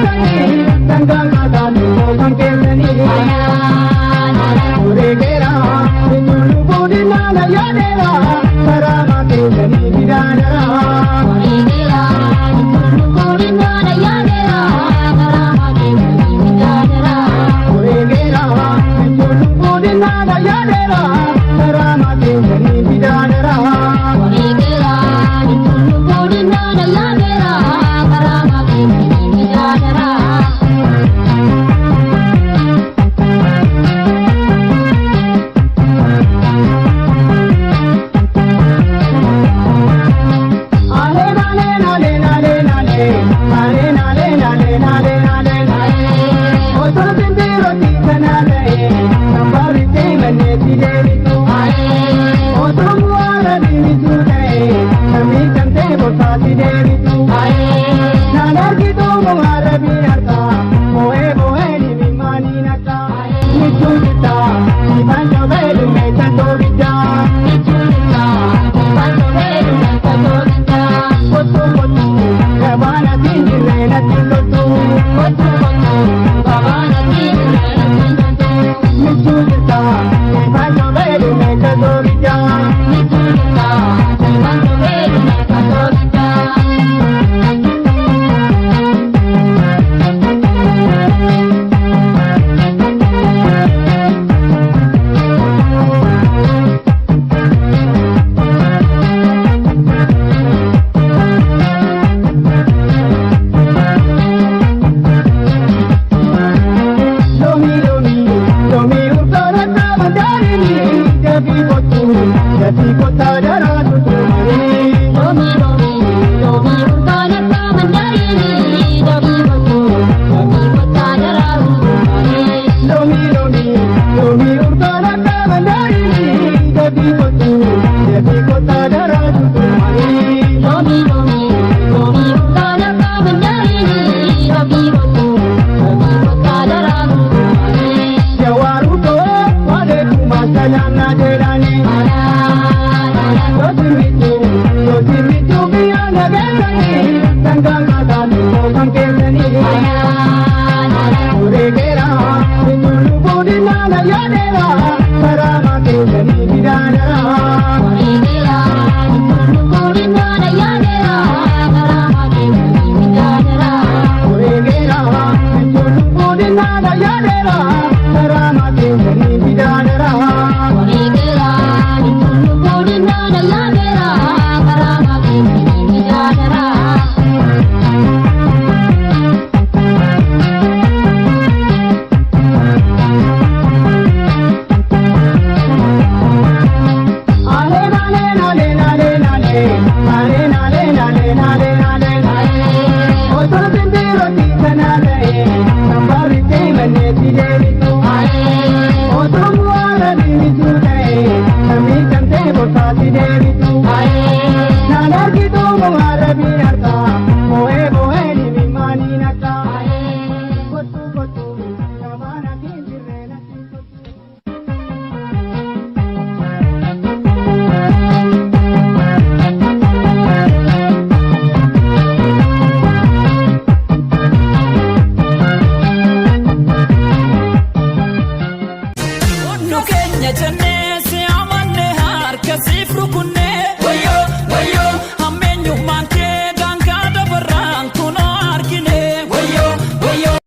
keessanii sangaan kaasaa tokko kan keessanii. Oreegera ijjoollu boodinaa yaadeera karaa keessanii fidaadara. Oreegera ijjoollu boodinaa yaadeera karaa keessanii fidaadara. Oreegera ijjoollu boodinaa yaadeera karaa keessanii fidaadara. Oreegera ijjoollu boodinaa yaadeera karaa keessanii fidaadara. Ale nale nale nale nale ale nale nale nale nale nale. Otoo simbirrooti kana ta'e sambaritee manneetti deebitu. Otoo mu'aara deebitu ta'e samiidhamtee bossaatti deebitu. Naan argitu mu'aara biarka bo'ee bo'ee ni mimaanii naqqa. Michuu jirta ifaan jabee dhumeessa toobidda. Kottu kottu gabaana siinjirree natti toltu. Michuu jirta ifaan jabee dhumeessa toobidda. Lomi lomi lomi urtoora saamandaarini dafii kottu dafii kottaa daraatu tumanii. Lomi lomi lomi urtoora saamandaarini dafii kottu dafii kottaa daraatu tumanii. Jawaaru koo waalekumaa salaam naa jedhani. Yooti mitu yooti mitu biyya nageessanii sangaan kaasaa tokko kan keessanii. Oreegera ijjoollu boodinaa yaadeera karaa keessanii fidaadara. Oreegera ijjoollu boodinaa yaadeera karaa keessanii fidaadara. Ale nale nale nale nale ale nale nale nale nale nale. Otoo simbirrooti kana ta'e